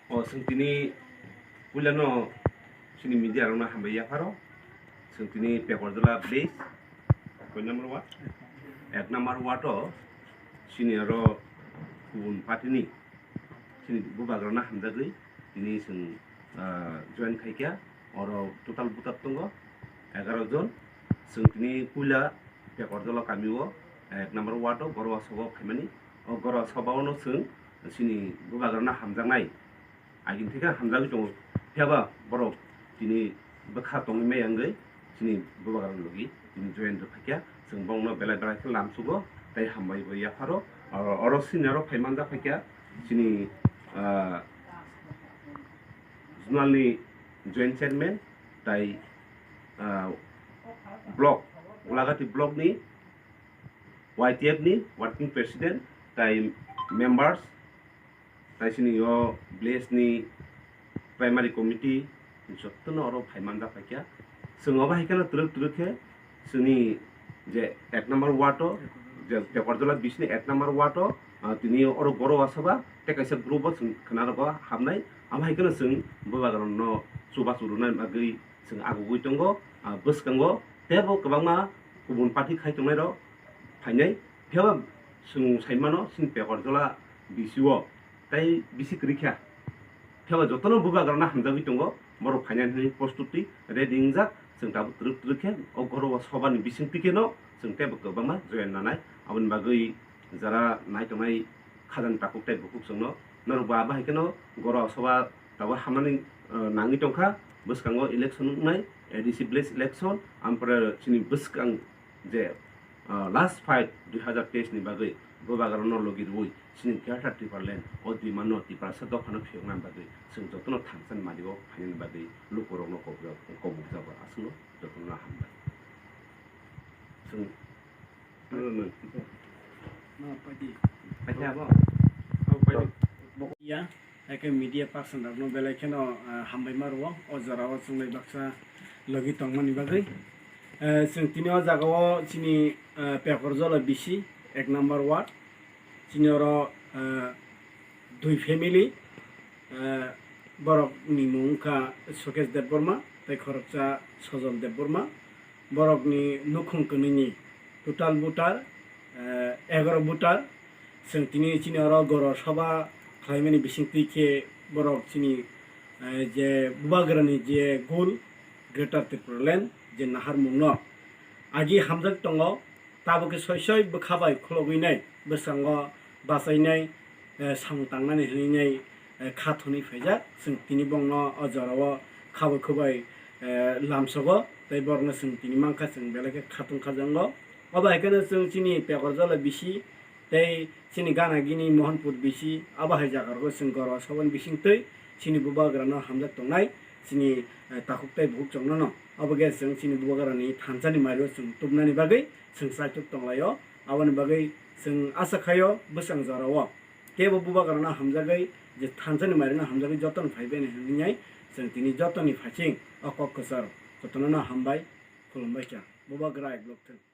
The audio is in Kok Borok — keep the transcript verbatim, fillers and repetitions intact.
O, chwng tini puilano chini media rokno hambai yapharo. Chwng tini Pekorjala village, koi number ward? Ek number ward o chini oro kubun party ni chini bubagrano hamjagwi tini chwng, ah, join khaikha. Oro total voter tongo egaroh jon. Chwng tini puila Pekorjala kami o, ek number ward o Gorwa Sabha o phaimani. O Gorwa Sabha o no chwng chini bubagrano hamjaknai. Agini theke hamjagwi tongo. Phiyaba borok tini bwkha tongwi maya wngwi chini bubagrano logi tini join rwphaikha. Chwng bongno belai belai khe lamsugo tei hambai bo yapharo. Oro, oro senior o phai manjak phaikha chini, ah, zonal ni joint chairman tai, ah, block, Golagati block ni Y T F ni working president tai members, tai chini o village ni primary committee jotono oro phai manjak phaikha. Chwng obo hai kheno twrwk twrwk khe chwngni je ek number ward o je Pekorjala bisini ek number ward o, ah, tini oro Gorwa Sabha tei kaisa group o chwng khwna rogo habnai. Abo hai kheno chwng bubagrano chubachu rwnani bagwi chwng agugwi tongo, ah, bwskango teibo kwbangma kubun party khai tongnairok phainai. Phiyaba chwng sai mano chini Pekorjala B C o tei bisi kwrwi kha. Phiyaba jotono bubagrano hamjagwi tongo, borok phainani hwnwi prostuti ready wngjak. Chwng tabuk twrwk twrwk khe o Gorwa Sabha ni bisingtwi kheno chwng teibo kwbangma join nanai. Aboni bagwi jara nai tongnai khajani takhuk tei bukhuk chwngno norok ba bahai kheno Gorwa Sabha tabuk hamnani, eh, nangwi tongkha. Bwskango election wngnai, A D C village election, ampore chini bwskang je, ah, last fight dui hazar teis ni bagwi bubagrano logi rwui chini Greater Tipraland o demand no Tiprasa dophano phiyokna bagwi chwng jotono thansani mani o phainani bagwi lukurokno kobja-, kobokjago aswkno jotono hambai. Chwng Ya, hai khe media person rokno belai kheno, ah, hambai ma rwo o jora o chwng bai baksa logi tongmani bagwi. Eh, chwng tini o jaga o chini, eh, Pekorjala B C ek number ward, chini oro, eh, dui family, eh, borok ni mung wngkha Sukesh Debbarma tei khoroksa Sojol Debbarma. Borokni nukhung kwnwini total voter, eh, egaroh voter. Chwng tini chini oro Gorwa Sabha khlaimani bisingtwi khe borok chini, eh, je bubagrani je goal Greater Tipraland je naharmungno agi hamjak tongo, tabukhe soi soi bwkha bai khulogwinai bwskango bachainai, eh, samung tangnani hwnwi, eh, kha thwnwi phaijak. Chwng tini bongno o jorao khabai khubai, eh, lamsogo tei borokno chwng tini mankha, chwng belai khe khatung khajango. Obo hai kheno chwng chini Pekorjala B C tei chini gana gini Mohanpur B C, abo hai jaga rogo chwng Gorwa Sabha ni bisingtwi chini bubagrano hamjak tongnai, chini, eh, takhuk tei bukhuk chwngnono. Obo khe chwng chini bubagrani thansani mario chwng tubnani bagwi chwng chaitok tonglaio. Aboni bagwi chwng acha khaio bwsang jorao kebo bubagrano hamjagwi, je thansani mairino hamjagwi jotono phaibai hwnwi chwng tini jotoni phaising o kok kwcharo jotono hambai khulumbai kha. Bubagra I block thung.